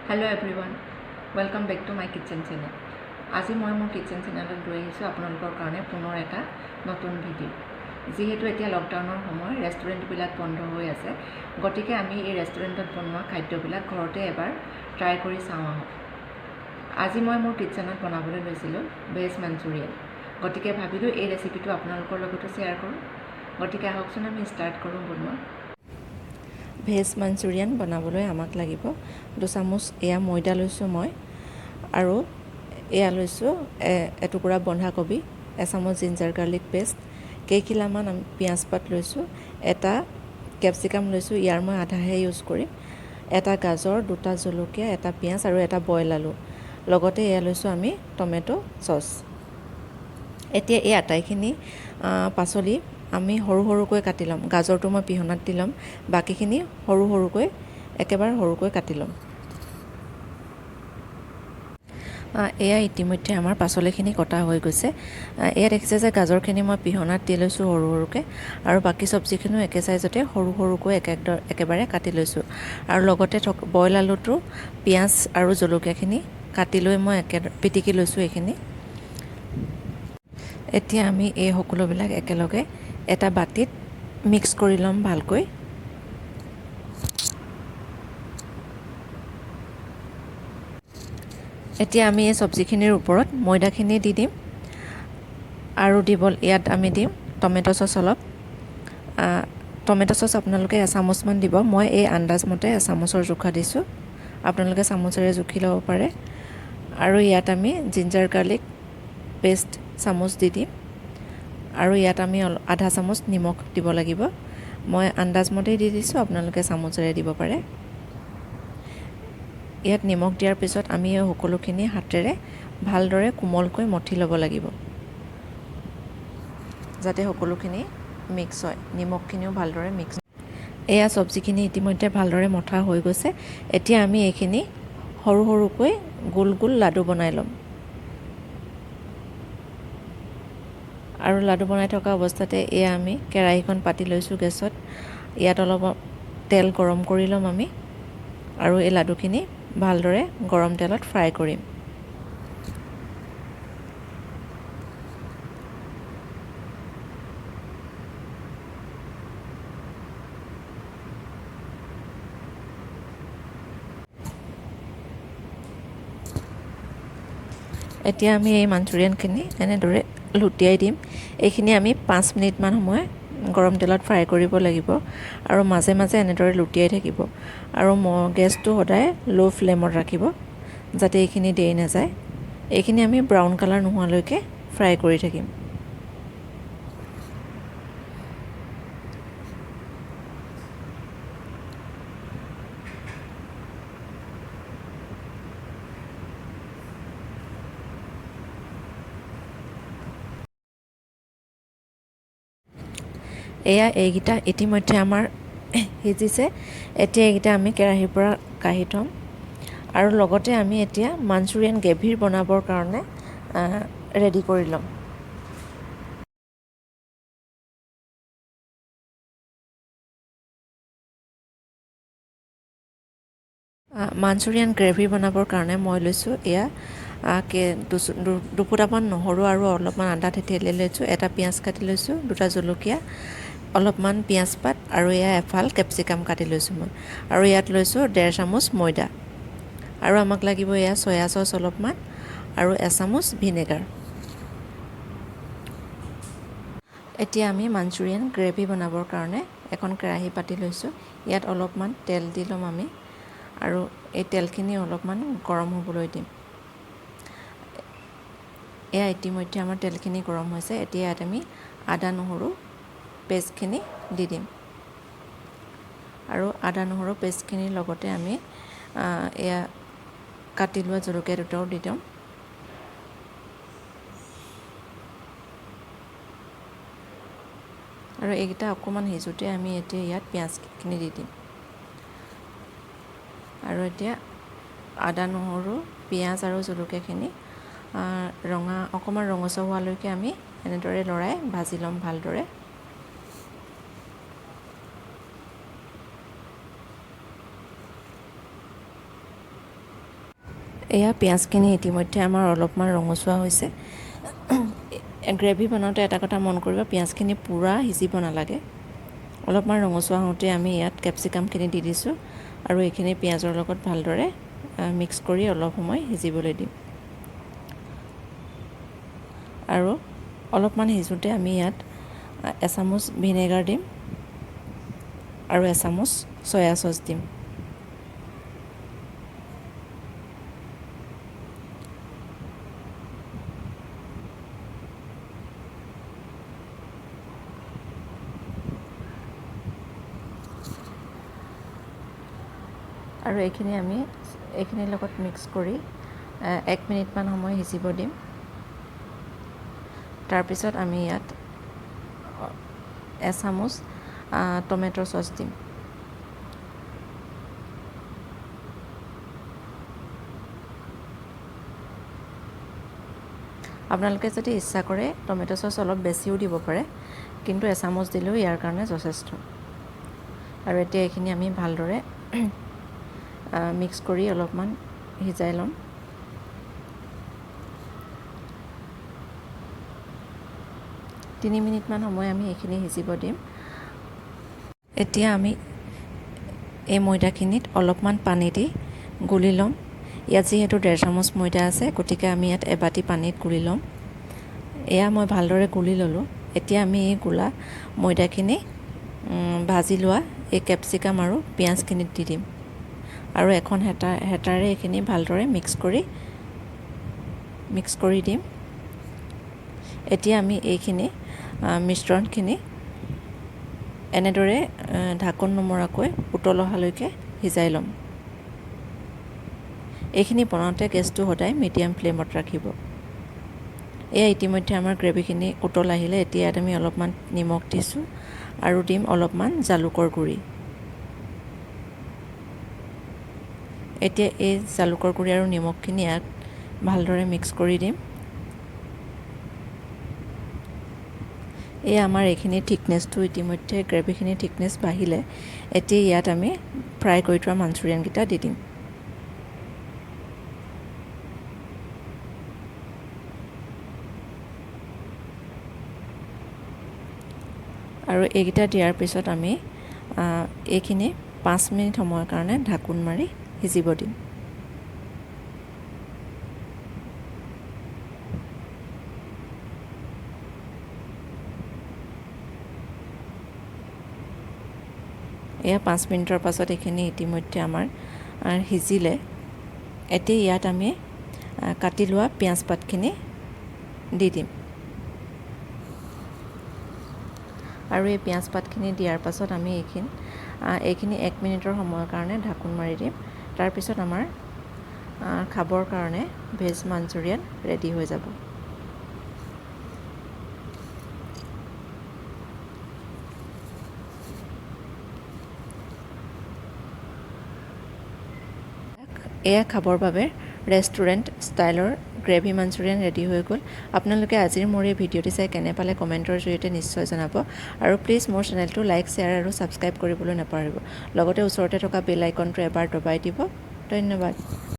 Hello everyone, welcome back to my kitchen channel. আজি মই মোৰ কিটচেন চেনেলত লৈ আহিছোঁ আপোনালোকৰ কাৰণে পুনৰ এটা নতুন ভিডিঅ'। যিহেতু এতিয়া লকডাউনৰ সময়, ৰেষ্টুৰেণ্টবিলাক বন্ধ হৈ আছে, গতিকে আমি এই ৰেষ্টুৰেণ্টত বনোৱা খাদ্যবিলাক ঘৰতে এবাৰ ট্ৰাই কৰি চাওঁ আহক। আজি মই মোৰ কিটচেনত বনাবলৈ লৈছিলোঁ ভেজ মাঞ্চুৰিয়ান, গতিকে ভাবিলোঁ এই ৰেচিপিটো আপোনালোকৰ লগতো শ্বেয়াৰ কৰোঁ। গতিকে আহকচোন আমি ষ্টাৰ্ট কৰোঁ বনোৱা। ভেজ মাঞ্চুৰিয়ান বনাবলৈ আমাক লাগিব 2 চামুচ এয়া ময়দা লৈছোঁ মই, আৰু এয়া লৈছোঁ এটুকুৰা বন্ধাকবি, এচামুচ জিঞ্জাৰ গাৰ্লিক পেষ্ট, কেইখিলামান পিঁয়াজ পাত লৈছোঁ, এটা কেপচিকাম লৈছোঁ, ইয়াৰ মই আধাহে ইউজ কৰিম, এটা গাজৰ, দুটা জলকীয়া, এটা পিঁয়াজ আৰু এটা বইল আলু। লগতে এয়া লৈছোঁ আমি টমেট' চচ। এতিয়া এই আটাইখিনি পাচলি আমি সৰু সৰুকৈ কাটি ল'ম। গাজৰটো মই পিহনাত দি ল'ম, বাকীখিনি সৰু সৰুকৈ, একেবাৰে সৰুকৈ কাটি ল'ম। এয়া ইতিমধ্যে আমাৰ পাচলিখিনি কটা হৈ গৈছে। এয়া দেখিছে যে গাজৰখিনি মই পিহনাত দি লৈছোঁ সৰু সৰুকৈ, আৰু বাকী চব্জিখিনিও একে চাইজতে সৰু সৰুকৈ একেবাৰে কাটি লৈছোঁ। আৰু লগতে বইল আলুটো, পিঁয়াজ আৰু জলকীয়াখিনি কাটি লৈ মই পিটিকি লৈছোঁ এইখিনি। এতিয়া আমি এই সকলোবিলাক একেলগে এটা বাতিত মিক্স কৰি ল'ম ভালকৈ। এতিয়া আমি এই চব্জিখিনিৰ ওপৰত ময়দাখিনি দি দিম আৰু দিব ইয়াত আমি দিম টমেট' চচ অলপ। টমেট' চচ আপোনালোকে এচামুচমান দিব। মই এই আন্দাজমতে এচামুচৰ জোখা দিছোঁ, আপোনালোকে চামুচেৰে জুখি ল'ব পাৰে। আৰু ইয়াত আমি জিঞ্জাৰ গাৰ্লিক পেষ্ট চামুচ দি দিম, আৰু ইয়াত আমি আধা চামুচ নিমখ দিব লাগিব। মই আন্দাজমতেই দি দিছোঁ, আপোনালোকে চামুচেৰে দিব পাৰে। ইয়াত নিমখ দিয়াৰ পিছত আমি এই সকলোখিনি হাতেৰে ভালদৰে কোমলকৈ মঠি ল'ব লাগিব, যাতে সকলোখিনি মিক্স হয়, নিমখখিনিও ভালদৰে মিক্স। এয়া চব্জিখিনি ইতিমধ্যে ভালদৰে মথা হৈ গৈছে। এতিয়া আমি এইখিনি সৰু সৰুকৈ গোল গোল লাডু বনাই ল'ম। আৰু লাডু বনাই থকা অৱস্থাতে এয়া আমি কেৰাহীখন পাতি লৈছোঁ গেছত। ইয়াত অলপ তেল গৰম কৰি ল'ম আমি, আৰু এই লাডুখিনি ভালদৰে গৰম তেলত ফ্ৰাই কৰিম। এতিয়া আমি এই মাঞ্চুৰিয়ানখিনি এনেদৰে লুটিয়াই দিম। এইখিনি আমি 5 মিনিটমান সময় গৰম তেলত ফ্ৰাই কৰিব লাগিব, আৰু মাজে মাজে এনেদৰে লুটিয়াই থাকিব, আৰু গেছটো সদায় ল' ফ্লেমত ৰাখিব, যাতে এইখিনি দেৰি নাযায়। এইখিনি আমি ব্ৰাউন কালাৰ নোহোৱালৈকে ফ্ৰাই কৰি থাকিম। এয়া এইকেইটা ইতিমধ্যে আমাৰ সিজিছে। এতিয়া এইকেইটা আমি কেৰাহীৰ পৰা কাঢ়ি থ'ম, আৰু লগতে আমি এতিয়া মাঞ্চুৰিয়ান গ্ৰেভিৰ বনাবৰ কাৰণে ৰেডি কৰি ল'ম। মাঞ্চুৰিয়ান গ্ৰেভি বনাবৰ কাৰণে মই লৈছোঁ এয়া দুফুটামান নহৰু আৰু অলপমান আদা থেতেলিয়াই লৈছোঁ, এটা পিঁয়াজ কাটি লৈছোঁ, দুটা জলকীয়া, অলপমান পিঁয়াজ পাত আৰু এয়া এফাল কেপচিকাম কাটি লৈছোঁ মই। আৰু ইয়াত লৈছোঁ 1.5 চামুচ ময়দা, আৰু আমাক লাগিব এয়া চয়া চচ অলপমান আৰু এচামুচ ভিনেগাৰ। এতিয়া আমি মাঞ্চুৰিয়ান গ্ৰেভি বনাবৰ কাৰণে এখন কেৰাহী পাতি লৈছোঁ। ইয়াত অলপমান তেল দি ল'ম আমি, আৰু এই তেলখিনি অলপমান গৰম হ'বলৈ দিম। এয়া ইতিমধ্যে আমাৰ তেলখিনি গৰম হৈছে। এতিয়া ইয়াত আমি আদা নহৰু পেষ্টখিনি দি দিম, আৰু আদা নহৰু পেষ্টখিনিৰ লগতে আমি এয়া কাটি লোৱা জলকীয়া দুটাও দি দিওঁ। আৰু এইকেইটা অকণমান সিজোঁতে আমি এতিয়া ইয়াত পিঁয়াজখিনি দি দিম। আৰু এতিয়া আদা নহৰু, পিঁয়াজ আৰু জলকীয়াখিনি ৰঙা অকণমান ৰঙচুৱা হোৱালৈকে আমি এনেদৰে লৰাই ভাজি ল'ম ভালদৰে। এয়া পিঁয়াজখিনি ইতিমধ্যে আমাৰ অলপমান ৰঙচুৱা হৈছে। গ্ৰেভি বনাওঁতে এটা কথা মন কৰিব, পিঁয়াজখিনি পূৰা সিজিব নালাগে। অলপমান ৰঙচুৱা হওঁতে আমি ইয়াত কেপচিকামখিনি দি দিছোঁ আৰু এইখিনি পিঁয়াজৰ লগত ভালদৰে মিক্স কৰি অলপ সময় সিজিবলৈ দিম। আৰু অলপমান সিজোঁতে আমি ইয়াত এচামুচ ভিনেগাৰ দিম আৰু এচামুচ চয়া চচ দিম। আৰু এইখিনি আমি এইখিনিৰ লগত মিক্স কৰি 1 মিনিটমান সময় সিজিব দিম। তাৰপিছত আমি ইয়াত এচামুচ টমেট' চচ দিম। আপোনালোকে যদি ইচ্ছা কৰে টমেট' চচ অলপ বেছিও দিব পাৰে, কিন্তু এচামুচ দিলেও ইয়াৰ কাৰণে যথেষ্ট। আৰু এতিয়া এইখিনি আমি ভালদৰে মিক্স কৰি অলপমান সিজাই ল'ম। 3 মিনিটমান সময় আমি এইখিনি সিজিব দিম। এতিয়া আমি এই ময়দাখিনিত অলপমান পানী দি গুলি ল'ম। ইয়াত যিহেতু 1.5 চামুচ ময়দা আছে, গতিকে আমি ইয়াত এবাটি পানীত গুলি ল'ম। এয়া মই ভালদৰে গুলি ল'লোঁ। এতিয়া আমি এই গুলা ময়দাখিনি ভাজি লোৱা এই কেপচিকাম আৰু পিঁয়াজখিনিত দি দিম আৰু এখন হেতাৰে এইখিনি ভালদৰে মিক্স কৰি দিম। এতিয়া আমি এইখিনি মিশ্ৰণখিনি এনেদৰে ঢাকোন নমৰাকৈ উতল অহালৈকে সিজাই ল'ম। এইখিনি বনাওঁতে গেছটো সদায় মিডিয়াম ফ্লেমত ৰাখিব। এয়া ইতিমধ্যে আমাৰ গ্ৰেভিখিনি উতল আহিলে। এতিয়া ইয়াত আমি অলপমান নিমখ দিছোঁ আৰু দিম অলপমান জালুকৰ গুড়ি। এতিয়া এই জালুকৰ গুড়ি আৰু নিমখখিনি ইয়াত ভালদৰে মিক্স কৰি দিম। এই আমাৰ এইখিনি থিকনেছটো ইতিমধ্যে গ্ৰেভিখিনি থিকনেছ বাঢ়িলে। এতিয়া ইয়াত আমি ফ্ৰাই কৰি থোৱা মাঞ্চুৰিয়ানকেইটা দি দিম। আৰু এইকেইটা দিয়াৰ পিছত আমি এইখিনি 5 মিনিট সময়ৰ কাৰণে ঢাকোন মাৰি সিজিব দিম। এয়া 5 মিনিটৰ পাছত এইখিনি ইতিমধ্যে আমাৰ সিজিলে। এতিয়া ইয়াত আমি কাটি লোৱা পিঁয়াজ পাতখিনি দি দিম। আৰু এই পিঁয়াজ পাতখিনি দিয়াৰ পাছত আমি এইখিনি 1 মিনিটৰ সময়ৰ কাৰণে ঢাকোন মাৰি দিম। তাৰপিছত আমাৰ খাবৰ কাৰণে ভেজ মাঞ্চুৰিয়ান ৰেডি হৈ যাব। এয়া খাবৰ বাবে ৰেষ্টুৰেণ্ট ষ্টাইলৰ গ্ৰেভি মাঞ্চুৰিয়ান ৰেডি হৈ গ'ল। আপোনালোকে আজিৰ মোৰ এই ভিডিঅ'টি চাই কেনে পালে কমেণ্টৰ জৰিয়তে নিশ্চয় জনাব। আৰু প্লিজ মোৰ চেনেলটো লাইক, শ্বেয়াৰ আৰু ছাবস্ক্ৰাইব কৰিবলৈ নাপাহৰিব। লগতে ওচৰতে থকা বেল আইকনটো এবাৰ দবাই দিব। ধন্যবাদ।